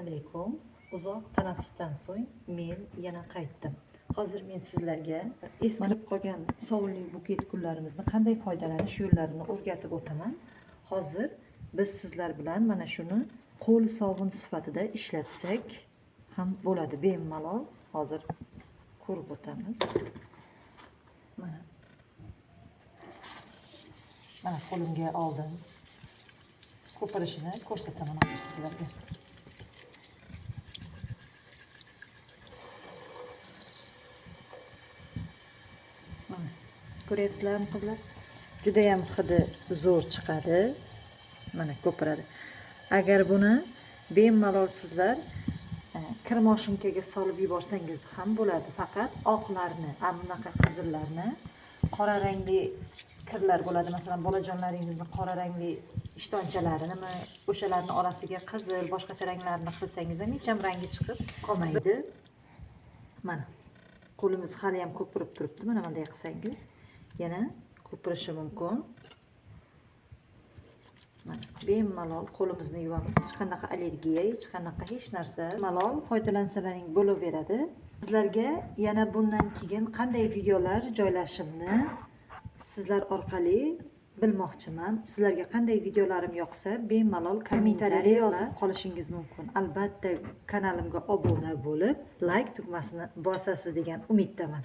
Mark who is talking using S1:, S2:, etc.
S1: Alaykum. Uzoq tanaffusdan so'ng men yana qaytdim. Hozir men sizlarga eskirib qolgan sovunli buket gullarimizni qanday foydalanish yo'llarini o'rgatib o'taman. Hozir biz sizlar bilan mana shuni qo'l sovun sifatida ishlatsak ham bo'ladi bemalol. Hozir ko'rib o'tamiz. Mana. Mana qo'limga oldim. Ko'pirishini ko'rsataman hozir sizlarga. Mana ko'ryapsizlarmi qizlar? Juda ham hidi zo'r chiqadi. Mana ko'piradi. Agar buni bemalol sizlar kir moshinkaga solib yuborsangiz ham bo'ladi. Faqat oqlarni, bunaqa qizillarni, qora rangli kirlar bo'ladi. Masalan, bolajonlaringizni qora rangli ishtonchalarini, o'shalarni orasiga qizil, boshqacha ranglarni qilsangiz ham hech ham rangi chiqib qolmaydi. Mana qo'limiz hali ham ko'pirib turibdi. Mana bunday qilsangiz yana ko'pirishi mumkin. Mana bemalol qo'limizni yuvamiz. Hech qanaqa allergiya, hech qanaqa hech narsa. Bemalol foydalansalaring bo'laveradi. Sizlarga yana bundan keyin qanday videolar joylashimni sizlar orqali bilmoqchiman. Sizlarga qanday videolarim yoqsa, bemalol kommentariya yozib qolishingiz mumkin. Albatta kanalimga obuna bo'lib, like tugmasini bosasiz degan umiddaman.